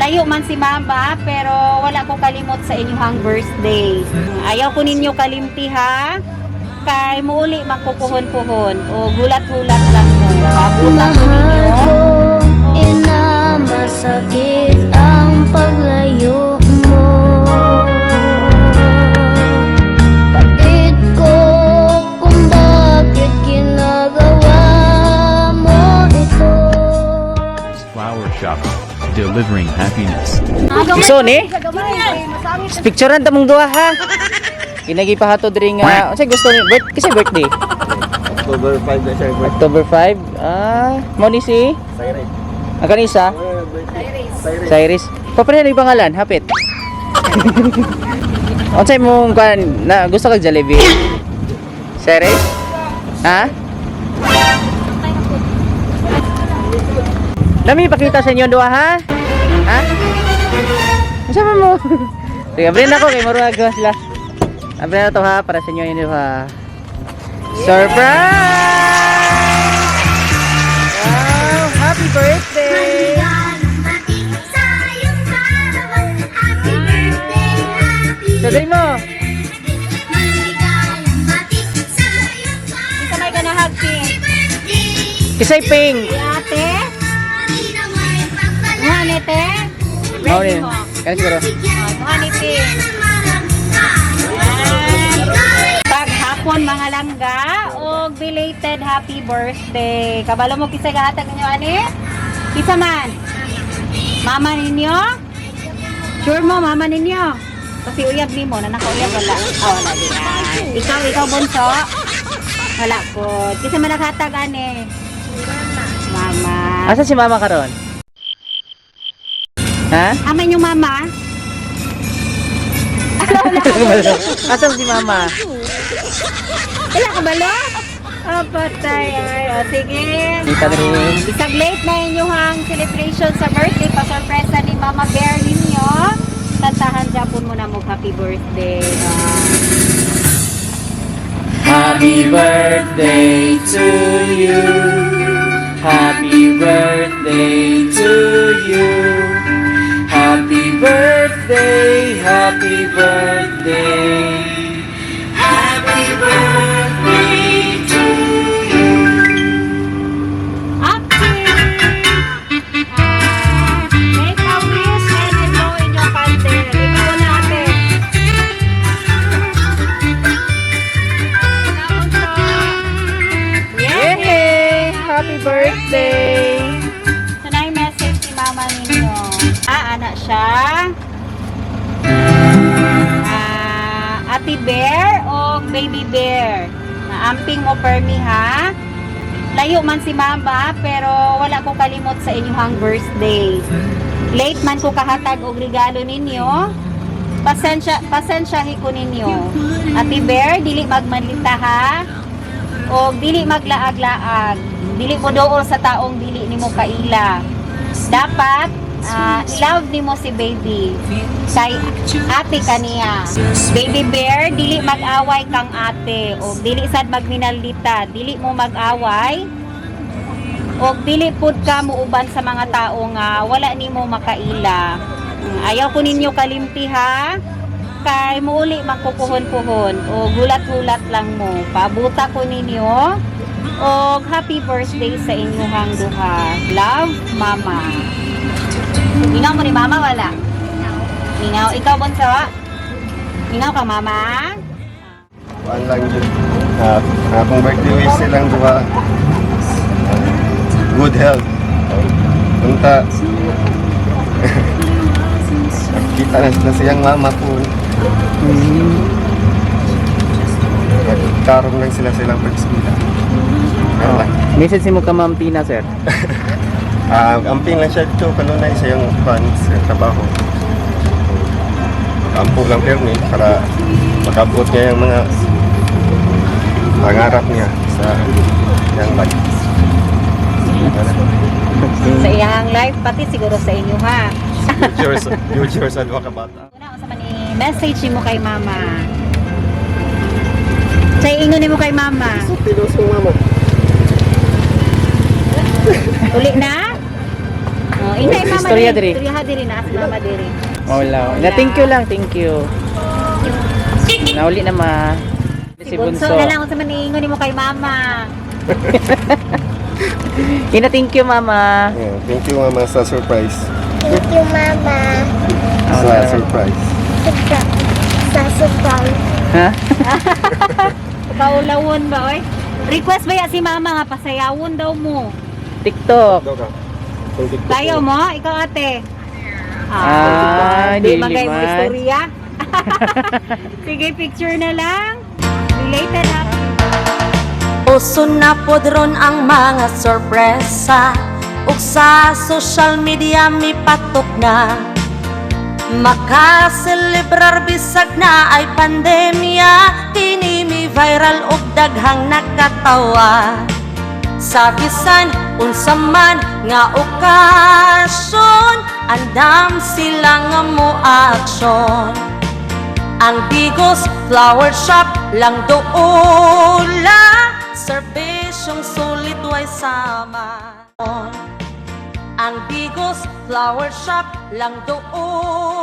Layo man si mama, pero wala ko kalimot sa inyong birthday. Ayaw ko ninyo kalimti ha. Kay muuli magpupuhon-puhon o gulat-gulat lang mo. Pabuta ko Mahal ninyo. Ko, ina, masakit ang paglayo mo. Bakit ko kung bakit ginagawa mo ito? Flower Shop, delivering happiness. So ni? Picturean ta mong duha ha. Kinagi pa hato diri nga unsay gusto ni birth kasi birthday? October 5 na siya. October 5. Ah, mo ni si Cyrus. ang kanisa? Cyrus. Cyrus. Papareho yung pangalan, hapit. Unsay mong kuan na gusto kag Jollibee? Cyrus? Ha? Lami pakita sa inyo duha ha? Ha? Unsa man mo? Sige, abrin ako kay murag sila. Abrin na to ha para sa inyo yun duha. Surprise! Wow, happy birthday! Sabi mo. Isa may ganahag pink. Kisay pink. Si ate. Mga ni te. Mao Ready ni. mo. Kani siguro. Oh, mga ni pink. Paghapon mga langga og belated happy birthday. Kabalo mo kisay gahatag ninyo ani? Kisa man? Mama ninyo? Sure mo mama ninyo? Kasi uyab nimo na nakauyab wala. Oh, wala di ay. Ikaw, ikaw bunso? Wala po. Kisa man naghatag ani? Mama. Asa si mama karon? Ha? Ama inyong mama? Asa si mama? Wala ka ba lo? Oh, patay. Ay, oh, sige. Kita rin. Isang late na inyong celebration sa birthday. Pa-sorpresa ni Mama Bear ninyo. Kantahan Japon mo na mo happy birthday. Ah. Happy birthday to you. Happy birthday to you. Happy birthday, happy birthday. Happy birthday to you. Okay. Ah, make a wish and blow in your candle. Ikaw na, ate. Ikaw, bunso. Yeah. Yay! Happy birthday! So, na yung message ni mama ninyo. Ah, anak siya. Ah, Ate Bear o Baby Bear? Naamping mo permi ha. Layo man si mama pero wala ko kalimot sa inyong birthday. Late man ko kahatag og regalo ninyo. Pasensya, pasensyahi ko ninyo. Ate Bear, dili magmanlita ha. O dili maglaag-laag. Dili mo dool sa taong dili nimo kaila. Dapat love nimo si baby. Kay ate kaniya. Baby Bear, dili mag-away kang ate o dili sad magminalita, dili mo mag-away. O dili pud ka muuban sa mga tao nga wala nimo makaila. Ayaw ko ninyo kalimti ha. Kay muuli magpupuhon-puhon o gulat-gulat lang mo. Pabuta ko ninyo og happy birthday sa inyong duha. Love, Mama. Mingaw mo ni Mama wala? Mingaw. Ikaw, bunso? Mingaw ka, Mama? Kuan lang yun. Akong birthday wish silang duha. Good health. Unta. Kita na sila siyang mama po. Nagkarong lang sila silang pag-eskwela. Ano lang. Message mo ka Ma'am Tina, sir. Ah, amping lang siya dito kanunay sa iyang kuan sa trabaho. Ampo lang pirmi para makabot niya yung mga pangarap niya sa iyang life. Sa iyang life, pati siguro sa inyo ha. Future sa duha ka bata. Una, unsa man ni message nimo kay Mama? Say ingon nimo kay Mama. Pilusong mama. Uli na? Oh, inay mama Istorya diri. diri. Istorya diri na si mama diri. Wala. Na thank you lang, thank you. Nauli na, ma. Si Bunso na lang unsa man iingon nimo kay mama. Ina, thank you, mama. Yeah, thank you, mama, sa surprise. Thank you, Mama. Sa surprise. Sa surprise. Ha? Kaulawon ba oy? Request ba ya si mama nga pasayawon daw mo. TikTok. Daw ka. Kung TikTok Tayo mo, ikaw ate. Ah, di dili magay mo man. istorya. Sige, picture na lang. Related happy. Uso na pod ron ang mga sorpresa ug sa social media mipatok na. Makaselebrar bisag na ay pandemya. Kini mi viral ug daghang nakatawa. Sa bisan unsa man nga okasyon, andam sila nga mo aksyon. Ang Digos Flower Shop lang doula. Serbisyong sulit way sama. Ang Digos Flower Shop lang doula.